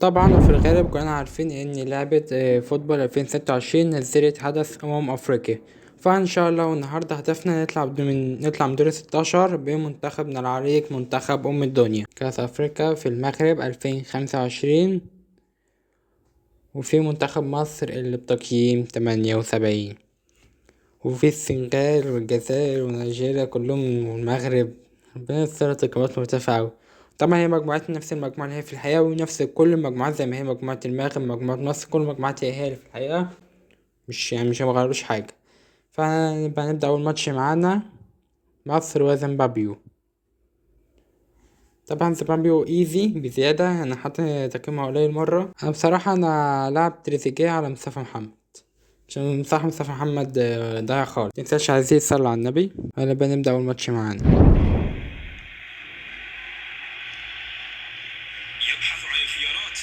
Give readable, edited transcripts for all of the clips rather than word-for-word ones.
وطبعا وفي الغالب كلنا عارفين ان لعبة football 2026 نزلت حدث افريقيا. فان شاء الله النهارده هدفنا نطلع من دور 16 بمنتخبنا العريق منتخب ام الدنيا كاس افريقيا في المغرب 2025، وفي منتخب مصر اللي بتقييم 78، وفي السنغال والجزائر ونيجيريا كلهم والمغرب. ربنا يستر، تقييمات مرتفعة أوي. طبعا هي مجموعتنا نفس المجموعة اللي هي في الحقيقة، ونفس كل المجموعات زي ما هي مجموعة المغرب مجموعة مصر، كل المجموعات هي هي اللي في الحقيقة، مش مغيروش حاجة. فنبقى نبدأ أول ماتش معانا مصر وزيمبابوي. طبعا زيمبابوي easy بزيادة، أنا حاطط تقييمها قليل مرة. أنا بصراحة لعب تريزيجيه على مصطفى محمد، عشان بصراحة مصطفى محمد ضايع خالص. متنساش عزيز صلى على النبي. يلا بقى نبدأ أول ماتش معانا. يبحث عن الخيارات،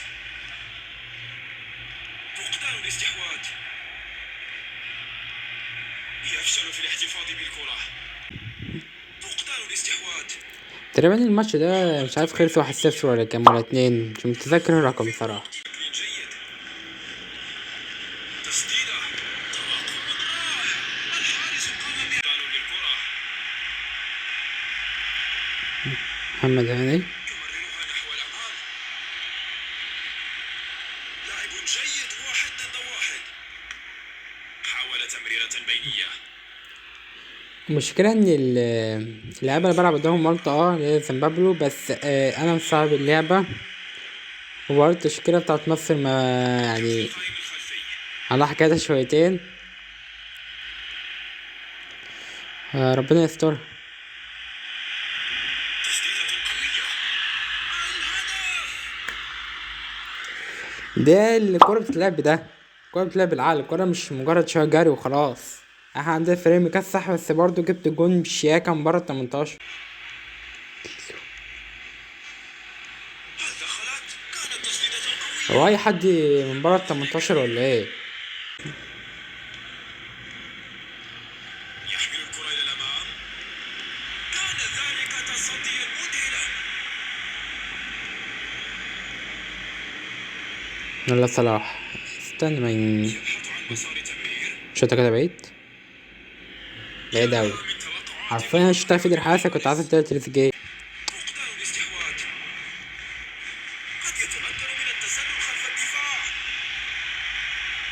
فقدان الاستحواذ، يفشل في الاحتفاظ بالكرة، فقدان الاستحواذ. تقريبا الماتش ده مش عارف خلص 1-0 ولا كام ولا 2، مش متذكر الرقم بصراحة. جيد، تسديدة، تواقع رائع، الحارس قام بإعلان للكرة. محمد هاني يمررها نحو الأمام، لاعب جيد، 1 ضد 1، حاول تمريرة بينية. المشكلة إن اللعيبة اللي بلعب قدامهم مالطا، اللي هي زيمبابوي، بس أنا مصعب اللعبة، وبرضه التشكيلة بتاعت مصر ما على حكايتها شويتين. ربنا يستر. ده اللي الكورة بتتلعب، ده الكورة بتتلعب بالعقل، الكورة مش مجرد شوية جري وخلاص. احنا عندنا فريق مكسح، بس برضه جبت جون بشياكة من بره ال 18. هو أي حد من بره ال 18 ولا إيه؟ يحمل الكرة إلى الأمام، كان ذلك تصديا مذهلا. يلا صلاح، استنى ما يبحث عن مسار تمرير. شوطة كده بعيد، بعيد أوي. حرفيا أنا شفتها في الحاسة، كنت عايز أديها تريزيجيه. فقدان الاستحواذ، قد يتمكن من التسلل خلف الدفاع،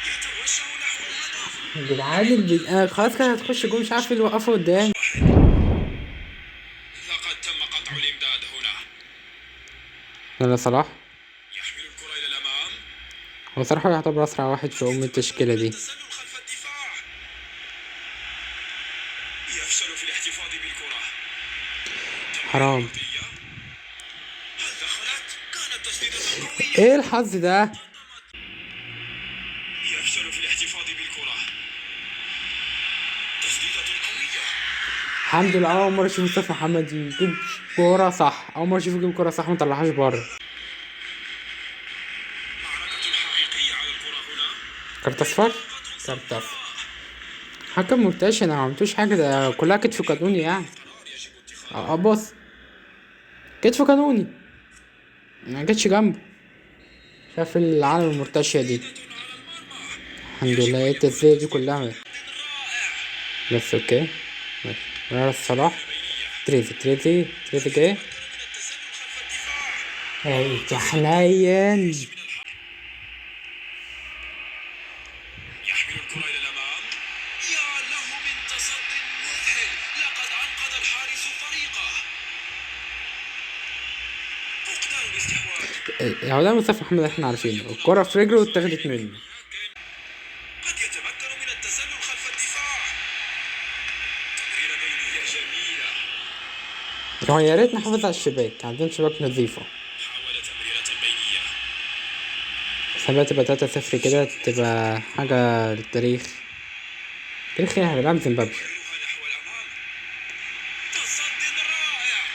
يتوجه نحو الهدف. يا جدعان، خلاص كده هتخش جون، مش عارف اللي وقفه قدام. لقد تم قطع الإمداد هنا. يلا صلاح. يحمل الكرة إلى الأمام. هو صراحة يعتبر أسرع واحد في أم التشكيلة دي. التسلل خلف الدفاع، يفشل في الاحتفاظ بالكرة. حرام. هل دخلت؟ كانت تسديدة قوية. إيه الحظ ده؟ يفشل في الاحتفاظ بالكرة. تسديدة قوية. الحمد لله، أول مرة أشوف مصطفى محمد يجيب كورة صح، أول مرة أشوفه يجيب كورة صح وما طلعهاش بره. معركة حقيقية على الكرة هنا. كارت أصفر؟ كارت أصفر. حكم مرتاش، أنا ما عملتوش حاجة، ده كلها كتف قانوني. بص كتف قانوني، ما جتش جنبه. شاف العالم المرتشية دي. الحمد لله، ايه التسديدة دي كلها؟ بس اوكي ماشي. راس صلاح، تريزي، تريزي، تريزي جاي. اي يا حنين. يحمل الكرة إلى الأمام. يا له من تصد مذهل، لقد أنقذ الحارس فريقه. فقدان الاستحواذ. هو ده مصطفى محمد احنا عارفينه، الكرة في رجله واتاخدت منه. قد يتمكن من التسلل خلف الدفاع. تمريرة بينية جميلة. هو يا ريت نحافظ على الشباك، عندنا شباك نظيفة. حاول تمريرة بينية. بس بقى تبقى 3-0 كده، تبقى حاجة للتاريخ. تاريخ ايه؟ هنلعب زيمبابوي.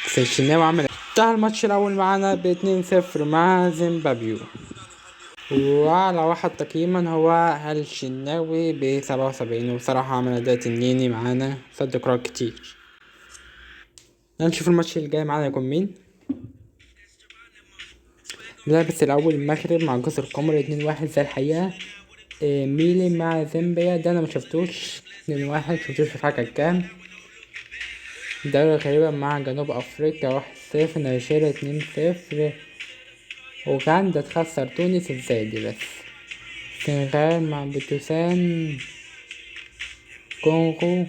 بس الشناوي عمل انتهى الماتش الأول معانا باتنين صفر مع زيمبابوي، وأعلى واحد تقييما هو الشناوي بسبعة وسبعين، وبصراحة عمل أداء تنيني معانا، صد كرات كتير. نشوف الماتش اللي جاي معانا يكون مين. لعبت الأول المغرب مع جزر القمر 2-1 زي الحقيقة. ميلي مع زامبيا ده أنا مشفتوش 2-1، مشفتوش في الحلقة كام. دولة غريبة مع جنوب أفريقيا 1-0، نيجيريا 2-0، أوغندا تخسر تونس ازاي دي بس. السنغال مع بوتسوان، كونغو.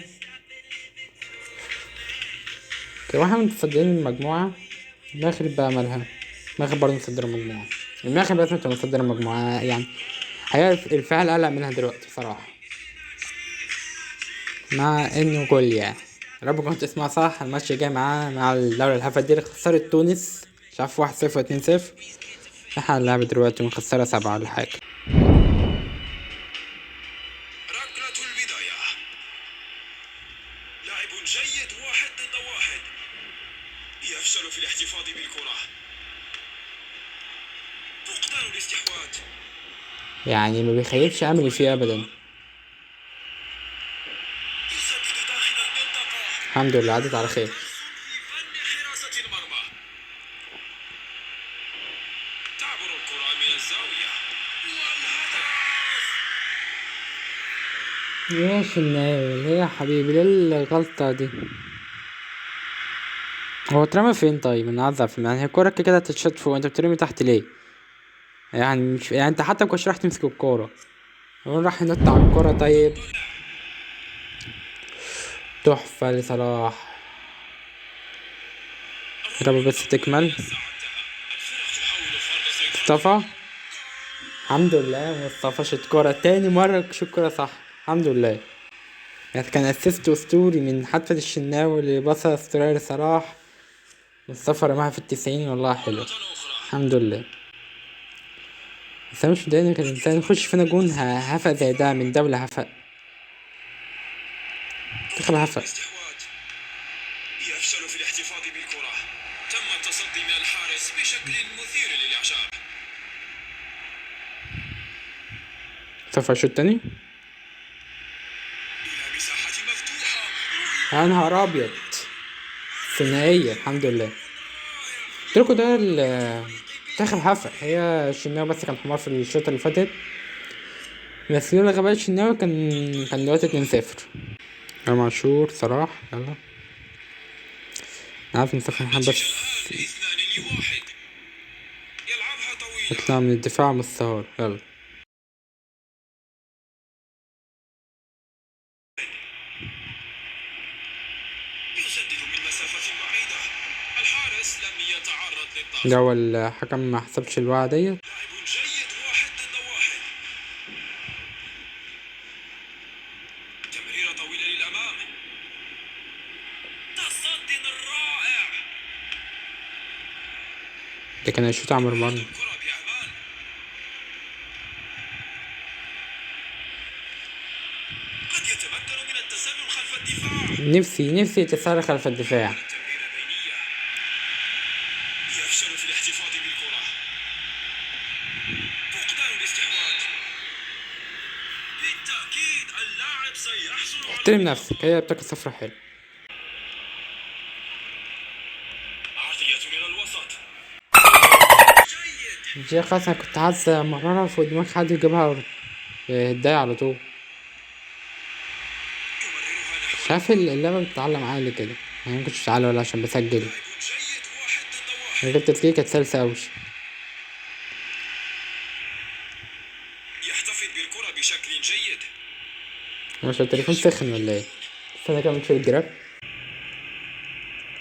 كده واحنا متصدرين المجموعة. المغرب بقى مالها؟ المغرب برضه متصدر المجموعة. المغرب لازم تبقى متصدر المجموعة يعني، هي الفعل قلق منها دلوقتي بصراحة، مع انه جول يعني. يا رب كنت تسمع صح. الماتش الجاي معاه مع الدولة الهفة دي اللي خسرت تونس مش عارف 1-0 2-0. احنا هنلعب دلوقتي ونخسرها 7 ولا حاجة. ركلة البداية. لاعب جيد 1 ضد 1، يفشل في الاحتفاظ بالكرة. فقدان الاستحواذ. يعني ما بيخيبش املي فيه ابدا. يسدد داخل المنطقة. الحمد لله عدت على خير. في فن حراسة المرمى. تعبر الكرة من الزاوية. والهدف. يا شناوي ليه يا حبيبي؟ ليه الغلطة دي؟ هو اترمى فين طيب؟ انا عايز افهم يعني، هي الكورة كده كده هتتشط فوق، انت بترمي تحت ليه؟ يعني مش يعني انت حتى مكنتش رايح تمسك الكورة، هو راح ينط على الكورة. طيب تحفة لصلاح، يا رب بس تكمل. مصطفى الحمد لله، مصطفى شت كورة تاني مرة، شوت كورة صح الحمد لله. يعني كان اسيست اسطوري من حتى الشناوي اللي بص استرالي لصلاح، مصطفى رماها في 90. والله حلو الحمد لله. بس انا مش متضايق غير انسان يخش فينا جون هفا زي ده من دولة هفا. دخل هفا. يفشل في الاحتفاظ بالكرة. تم التصدي من الحارس بشكل مثير للإعجاب. مصطفى شوت تاني. إلى مساحة مفتوحة. يا نهار أبيض، ثنائية الحمد لله. قلت لكم ده داخل هفا. هي الشناوي بس كان حمار في الشوط اللي فاتت، بس لولا غباء الشناوي كان دلوقتي 2-0. امام عاشور صلاح، يلا انا عارف مصطفى محمد بس اطلع من الدفاع من السهر. يلا يسدد من مسافة بعيدة. الحارس لم يتعرض للضغط. ده هو الحكم ما حسبش الوعد ديت. لاعب جيد 1 ضد 1. تمريرة طويلة للأمام. تصدي رائع. ده كان هيشوط على مرمى. الكرة بأمان. قد يتمكن من التسلل خلف الدفاع. نفسي يتسلل خلف الدفاع. تمريرة بينية. يفشل في الاحتفاظ بالكرة. فقدان الاستحواذ. بالتأكيد اللاعب سيحصل على احترم نفسك، هي بتاكل صفرة حلو. عرضية إلى الوسط. جيد. جي خلاص، انا كنت عايز امررها فوق دماغ حد يجيبها اتضايق على طول. مش عارف اللعبة بتتعلم عالي كده، يعني ما كنتش بتعلم ولا عشان بسجل. من غير تسجيل كانت سلسة أوي. يحتفظ بالكرة بشكل جيد. مش التليفون سخن ولا ايه؟ استنى كده نشوف الجراب.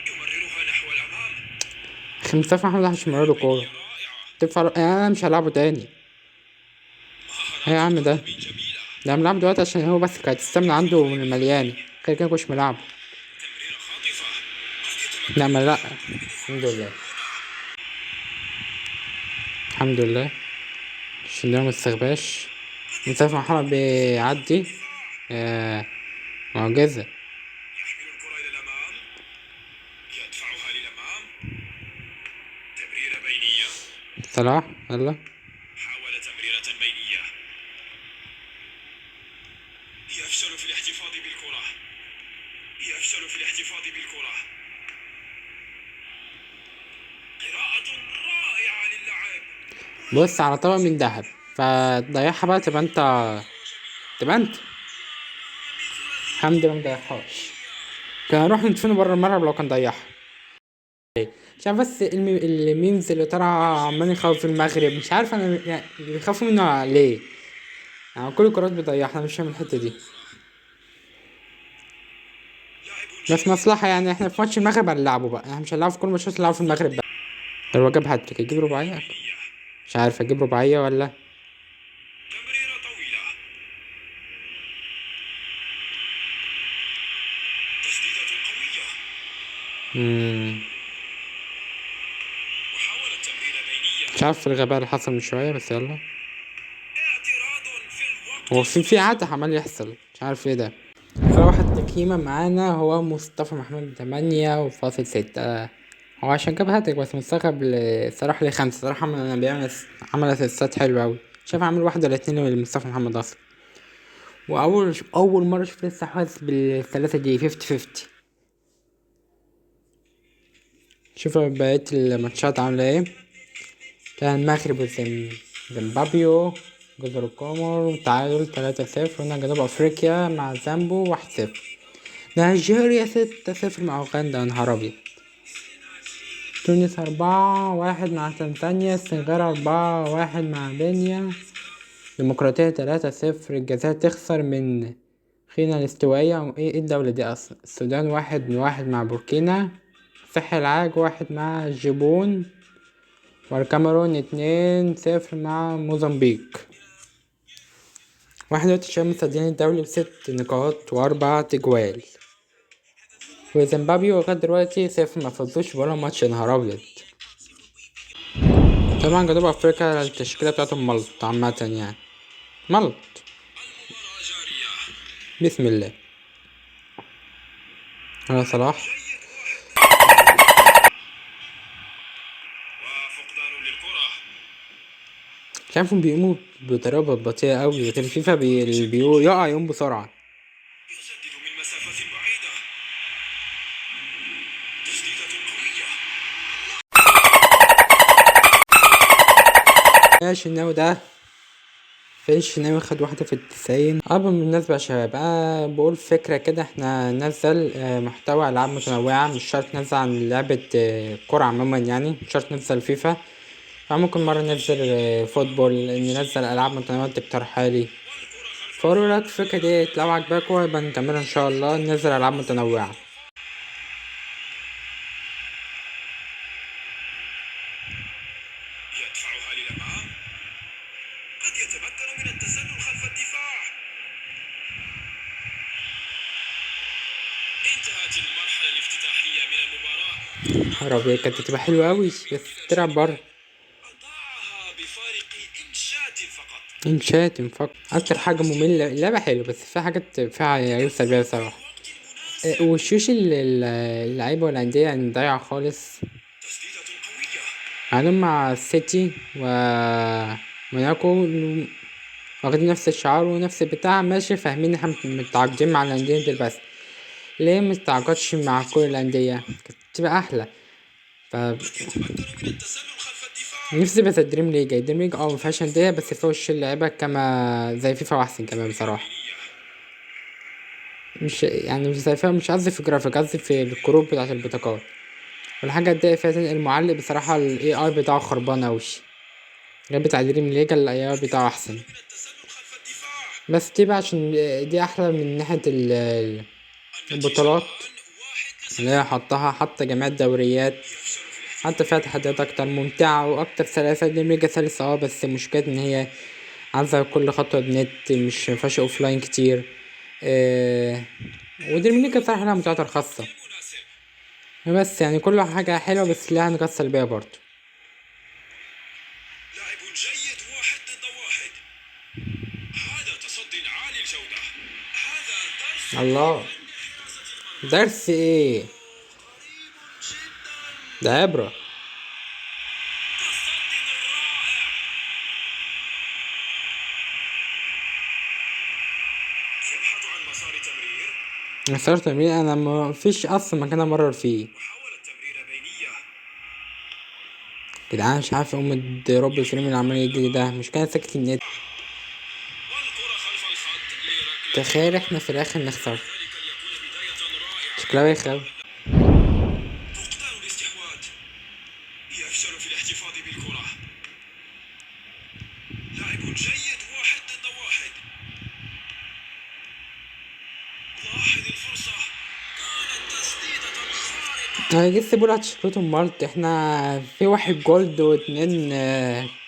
يمررها نحو الأمام. أخي مصطفى محمد عشان يمرر له كورة. تنفع أنا مش هلعبه تاني. ايه يا عم ده؟ ده انا بلعبه دلوقتي عشان هو بس كانت السمنة عنده من المليان، غير كده مكنتش ملعبه. لا ما لا الحمد لله الحمد لله. عشان ده ما استغباش. مصطفى محمد بيعدي. معجزة. يحمل الكرة إلى الأمام، يدفعها للأمام، تمريرة بينية. صلاح يلا. حاول تمريرة بينية، يفشل في الاحتفاظ بالكرة، يفشل في الاحتفاظ بالكرة. قراءة رائعة للاعب. بص على طبق من ذهب، فتضيعها بقى تبقى انت، تبقى انت الحمد لله مضيعهاش. كان هنروح ندفنه بره الملعب لو كان ضيعها. مش عارف بس ال memes اللي طالعه عمال يخوف المغرب، مش عارف انا يعني بيخافوا منه ليه؟ يعني كل الكرات بيضيعها، انا مش فاهم الحته دي. بس مصلحه يعني، احنا في ماتش المغرب هنلعبه بقى، احنا مش هنلعبه في كل ماتشات، هنلعبه في المغرب بقى. لو جاب هاتريك يجيب رباعيه، مش عارف اجيب رباعيه ولا. تمريرة طويلة، تسديدة قوية. محاولة تمريرة بينية. مش عارف الغباء اللي حصل من شويه، بس يلا. اعتراض في الوقت. هو في عادة عمال يحصل، مش عارف ايه ده. واحد تقييمة معانا هو مصطفى محمد 8.6، هو عشان جاب هاتريك بس مستغرب صراحة ل5. صراحة انا بيعمل عمل اسيستات حلوة أوي، شايف عامل 1 ولا 2 لمصطفى محمد أصلا. وأول أول مرة أشوف لسه حاسس بالثلاثة دي 50-50. شوف بقية الماتشات عاملة ايه. كان المغرب وزيمبابوي، جزر القمر تعادل 3-0، هنا جنوب أفريقيا مع زامبو 1-0، نيجيريا 6-0 مع أوغندا، يا نهار أبيض. تونس 4-1 مع تنزانيا، السنغال 4-1 مع بينيا، ديمقراطية 3-0، الجزائر تخسر من غينيا الاستوائية، ايه الدولة دي أصلا؟ السودان 1-1 مع بوركينا، ساحل العاج 1 مع جيبون، والكاميرون 2-0 مع موزمبيق. واحد دلوقتي شباب متصدرين الدوري بست نقاط وأربع تجوال، وزيمبابوي لغاية دلوقتي 0، ما فازوش ولا ماتش، يا نهار أبيض. طبعا جنوب أفريقيا التشكيلة بتاعتهم ملط عامة يعني، ملط. بسم الله. هذا صلاح. مش عارف هم بيقوموا بطريقة بطيئة أوي، لكن فيفا اللي يقع يقوم بسرعة. يسدد من مسافة بعيدة. تسديدة قوية. يا شناوي ده فين؟ شناوي خد واحدة في 90. بالمناسبة يا شباب، أنا بقول فكرة كده، احنا ننزل، محتوى ألعاب متنوعة، مش شرط ننزل عن لعبة، كرة عموما يعني، مش شرط ننزل فيفا، فممكن مرة ننزل، فوتبول، ننزل ألعاب متنوعة تقترحها لي. فقولوا لك الفكرة ديت لو عجباكوا يبقى نكملها إن شاء الله، ننزل ألعاب متنوعة. يدفعها للأمام، قد يتمكن من التسلل خلف الدفاع. انتهت المرحلة الافتتاحية من المباراة. يا ربي كانت بتبقى حلوة أوي بس تلعب بره. أضاعها بفارق إنشات فقط. إنشات فقط. أكتر حاجة مملة، اللعبة حلوة بس في حاجات فيها عيوب سلبية بصراحة. وشوش اللعيبة والأندية ضايعة خالص. بعدين مع السيتي وموناكو واخدين نفس الشعار ونفس البتاع، ماشي فاهمين إن احنا متعاقدين مع الأندية دول، بس ليه متعاقدش مع كل الأندية؟ كانت تبقى أحلى. نفسي بس الدريم ليج، الدريم ليج مفيهاش أندية بس فيها وش اللعيبة كما زي فيفا، وأحسن كمان بصراحة. مش يعني مش زي فيفا، مش قصدي في الجرافيك، قصدي في الكروب بتاعت البطاقات. والحاجة اتضايق فيها تاني المعلق بصراحة ال إيه آي بتاعه خربان أوي، غير بتاع دريم ليج ال إيه آي بتاعه أحسن. بس دي بقى عشان دي أحلى من ناحية البطولات اللي هي حطها، حتى جميع الدوريات، حتى فيها تحديات أكتر ممتعة وأكتر سلاسة. دريم ليج سلسة بس مشكلة إن هي عايزة كل خطوة بنت، مش مفيهاش أوفلاين كتير. ودريم ليج بصراحة لها متعتها الخاصة، بس كل حاجة حلوة بس لها نقاط سلبية برضه. لاعب جيد 1 ضد 1. هذا تصدي عالي الجودة. هذا درس الله، درس ايه ده؟ عبرة. تصدي رائع. يبحث عن مسار تمرير. مسار تمرير انا ما فيش اصلا مكان امرر فيه. محاولة تمرير بينية. جدعان مش عارف ام ال drop frame اللي عمال يجري ده، مش كان ساكت النت. والكرة خلف الخط لركلة. تخيل احنا في الاخر نخسر، ذلك ليكون بداية رائعة. شكلها بايخ أوي. فقدان الاستحواذ، يفشل في الاحتفاظ بالكرة. لاعب جيد، واحد ضد واحد. لاحظ الفرصة، كانت تسديدة خارقة. انا لسه بقول هتشكلتهم مالت، احنا في واحد gold واتنين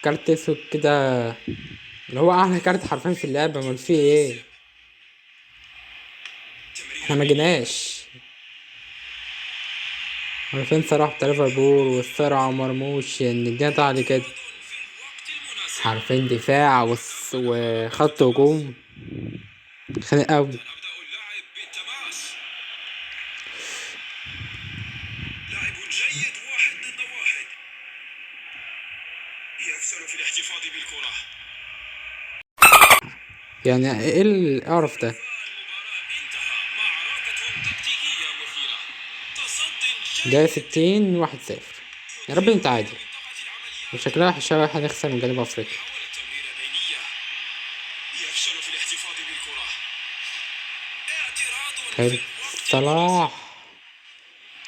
كارت اسود كده، اللي هو اعلى كارت حرفيا في اللعبة. امال في ايه؟ احنا ما جيناش عارفين صلاح بتاع ليفربول والسرعة ومرموش، يعني الدنيا طالعة كده. في الوقت المناسب. حرفيا دفاع وخط هجوم خانق قوي. نبدأ اللعب بالتماس. لاعب جيد، واحد ضد واحد. يفشل في الاحتفاظ بالكرة. يعني ايه القرف ده؟ المباراة انتهى. معركة تكتيكية مثيرة. تصد ده جيد. 60 1-0، يا رب نتعادل. منطقة العمليات. وشكلها وحش أوي، هنخسر من جنوب افريقيا. حاول التمرير بينية. يفشل في الاحتفاظ بالكرة. اعتراض في حلو الوقت المناسب. صلاح،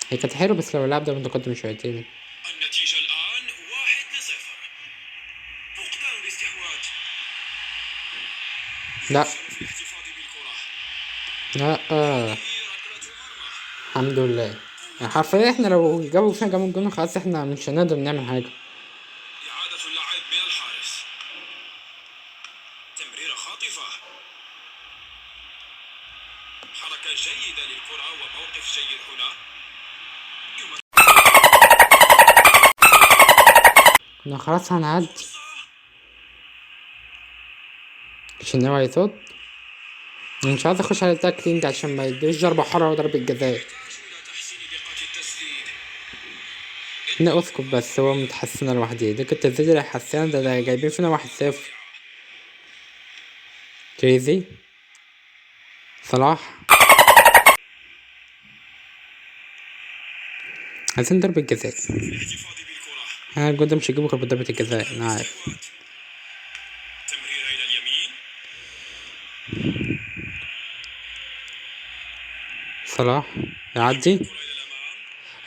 هي كانت حلوة بس لو اللاعب ده متقدم شويتين. النتيجة الآن 1-0. فقدان الاستحواذ. لا. يفشل في الاحتفاظ بالكرة. لا هذه ركلة مرمى. الحمد لله. يعني حرفيا احنا لو جابوا فينا جابوا جون خلاص احنا مش هنقدر نعمل حاجة. إعادة اللعب من الحارس. تمريرة خاطفة. حركة جيدة للكرة وموقف جيد هنا. كنا خلاص هنعدي. الشناوي هيصد. انا مش عايز اخش على ال tackling عشان ما يديش ضربة حرة وضربة جزاء. يحتاج إلى تحسين دقة التسديد. لا اسكت بس، هو متحسنة لوحدي. ده كنت التسديد اللي هيحسنها ده جايبين فينا 1-0. تريزي، صلاح، عايزين ضربة جزاء. في الاحتفاظ بالكرة. انا الجول ده مش هجيبه غير بضربة الجزاء، انا عارف. تمريرة إلى اليمين. صلاح يعدي. كرة إلى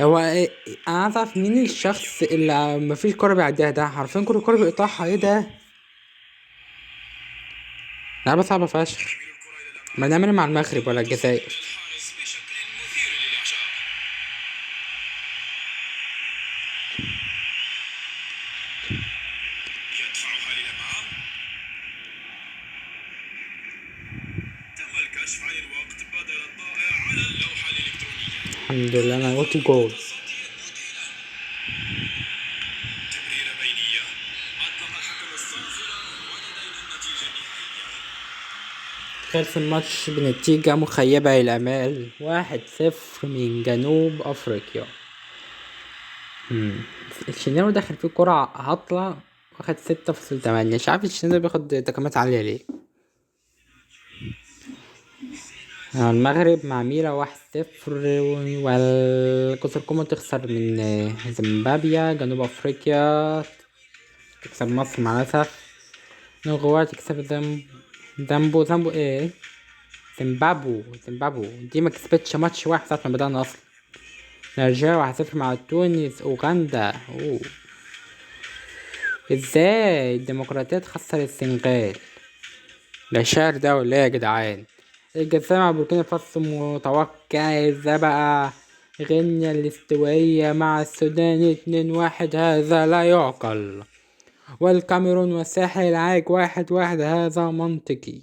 الأمام. هو إيه؟ انا عايز اعرف مين الشخص اللي مفيش كرة بيعديها ده، حرفيا كل كرة بيقطعها. ايه ده؟ لعبة صعبة فشخ. يحمل الكرة إلى الأمام. ما نعمل مع المغرب ولا الجزائر. الحارس بشكل مثير للإعجاب. يدفعها للأمام. تم الكشف عن الوقت بدل الضائع على اللوحة الإلكترونية. الحمد لله انا قلت جول. تمريرة بينية. أطلق الحكم الصافرة ولدينا النتيجة النهائية. خلص الماتش بنتيجة مخيبة للآمال، 1-0 من جنوب أفريقيا. الشناوي دخل فيه كرة عطلة، واخد 6.8. مش عارف الشناوي بياخد تقييمات عالية ليه. المغرب مع ميرا 1-0، والقصر كومو تخسر من زيمبابوي. جنوب أفريقيا تكسب مصر مع الأسف. نغوا تكسب زامبو، زامبو ايه؟ زيمبابو، زيمبابو دي ما كسبتش ماتش واحد ساعة ما بدأنا أصلا. نيجيريا 1-0 مع تونس. أوغندا، أوه. ازاي الديمقراطية تخسر السنغال؟ ده شعر ده ولا ايه يا جدعان؟ الجزائر مع بوركينا فاسو متوقع. ازاي بقى غينيا الاستوائية مع السودان 2-1؟ هذا لا يعقل. والكاميرون والساحل العاج 1-1، هذا منطقي.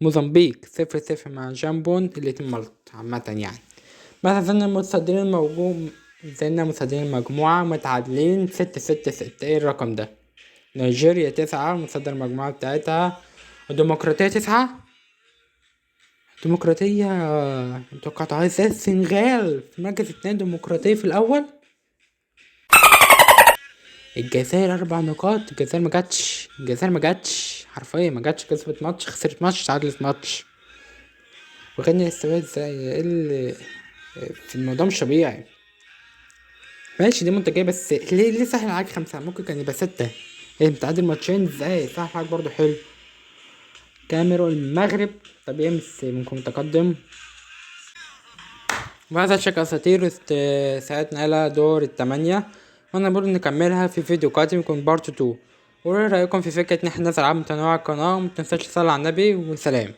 موزمبيق 0-0 مع جامبون، الاتنين ملط عامة يعني. مثلا زلنا المتصدرين الموجود، زلنا متصدرين المجموعة متعادلين 6-6-6. ايه الرقم ده؟ نيجيريا 9 متصدر المجموعة بتاعتها، الديمقراطية 9. ديمقراطية متوقعتها ازاي؟ السنغال في مركز 2، ديمقراطية في الأول. الجزائر 4 نقاط. الجزائر ما جاتش، الجزائر ما جاتش حرفيا، ما جاتش. كسبت ماتش، خسرت ماتش، تعادلت ماتش. وغينيا الاستوائية ازاي؟ ايه اللي في الموضوع مش طبيعي. ماشي دي منتجية، بس ليه سهل عليك 5؟ ممكن كان يبقى 6. ايه متعادل ماتشين ازاي؟ سهل عليك برضو حلو. كاميرون المغرب طبيعي بس ممكن متقدم. وهذا الشكل اساطير ساعدنا الى دور ال8، وانا برضو نكملها في فيديو قادم يكون part 2. وإيه رأيكم في فكرة إن احنا ننزل ألعاب متنوعة على القناة؟ ومتنساش تصلي على النبي، وسلام.